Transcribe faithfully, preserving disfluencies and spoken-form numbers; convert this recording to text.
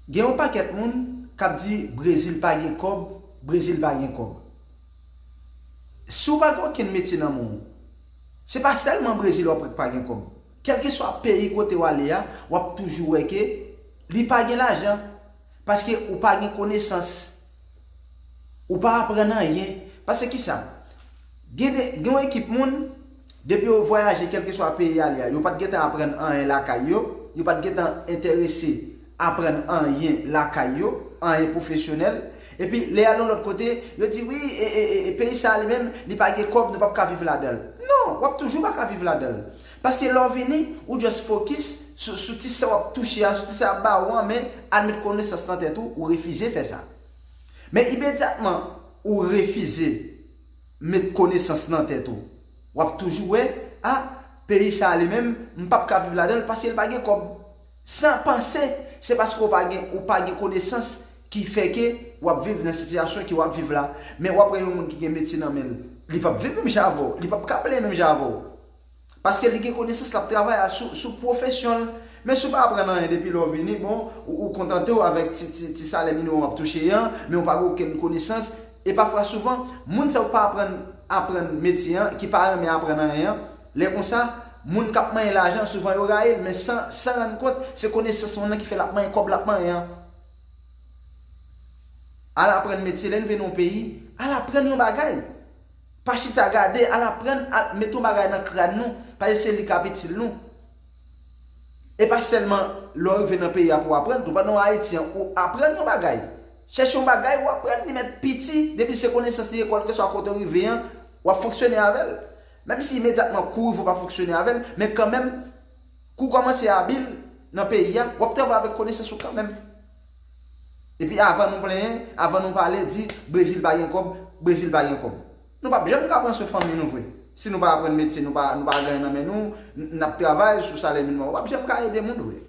Gen yon pakèt moun k ap di Brezil pa gen kòb, Brezil pa gen kòb. Si w pa gen okenn metye nan men w, se pa sèlman Brezil w ap wè k pa gen kòb. Kèlkeswa peyi kote w ale a, w ap toujou wè ke li pa gen lajan. Paske ou pa gen konesans. Ou pa aprann anyen. Paske kisa? Gen de, gen yon ekip moun, depi yo vwayaje kèlkeswa peyi y ale a, yo pa t gentan aprann anyen lakay yo, yo pa t gentan enterese aprann anyen lakay yo, anyen pwofesyonèl. Epi lè y al yon lòt kote, yo di wi, e, e, e, e peyi sa a li menm, li pa gen kòb, nou p ap ka viv ladan l. Non, w ap toujou pa ka viv ladan l. Paske lè w vini, ou just fokis sou, sou ti sa w ap touche a, sou ti sa y ap ba ou an, men al met konesans nan tèt ou, ou refize fè sa. Men imedyatman ou refize met konesans nan tèt ou, w ap toujou wè, a, peyi sa a li menm, m p ap ka viv ladan l paske l pa gen kòb. San panse, se paske w pa gen, ou pa gen konesans ki fè ke w ap viv nan sitiyasyon ke w ap viv la. Men w ap wè yon moun ki gen metye nan men l, li p ap viv menm jan avè w, li p ap ka plenyen menm jan avè w. Paske li gen konesans, l ap travay a sou, sou pwofesyon l. Men si w pa aprann anyen depi lè w vini, bon, ou, ou kontante w avèk ti, ti, ti salè minimòm w ap touche an, men w pa gen okenn konesans. E pafwa souvan, moun sa yo k pa aprann, aprann metye an, ki pa renmen aprann anyen an, lè konsa, moun k ap manyen lajan, souvan yo rayi l, men san, san rann kont, se konesans moun nan ki fè l ap manyen kòb l ap manyen an. Al aprann metye, lè n vin yon peyi, al aprann yon bagay. Pa chita gade, al aprann, al, mete yon bagay nan kràn nou, paske se li k ap itil nou. E pa sèlman lè w rive nan peyi a pou w aprann, tou pandan w Ayiti an, ou aprann yon bagay. Chèche yon bagay, ou aprann li mèt piti, depi se konesans li ye, kèlkeswa kote w rive an, w ap fonksyone avè l. Menm si imedyatman kou w rive ou pa fonksyone avè l, men kanmenm, kou w kòmanse abil nan peyi a, w ap travay avèk konesans ou kanmenm. Epi avan nou plenyen, avan nou pale, di Brezil pa gen kòb, Brezil pa gen kòb. Nou p ap janm ka pran swen fanmi nou vre. Si nou pa aprann metye, nou pa, nou pa gen nan men nou, n, n ap travay sou salè minimòm, w ap janm ka ede moun vre.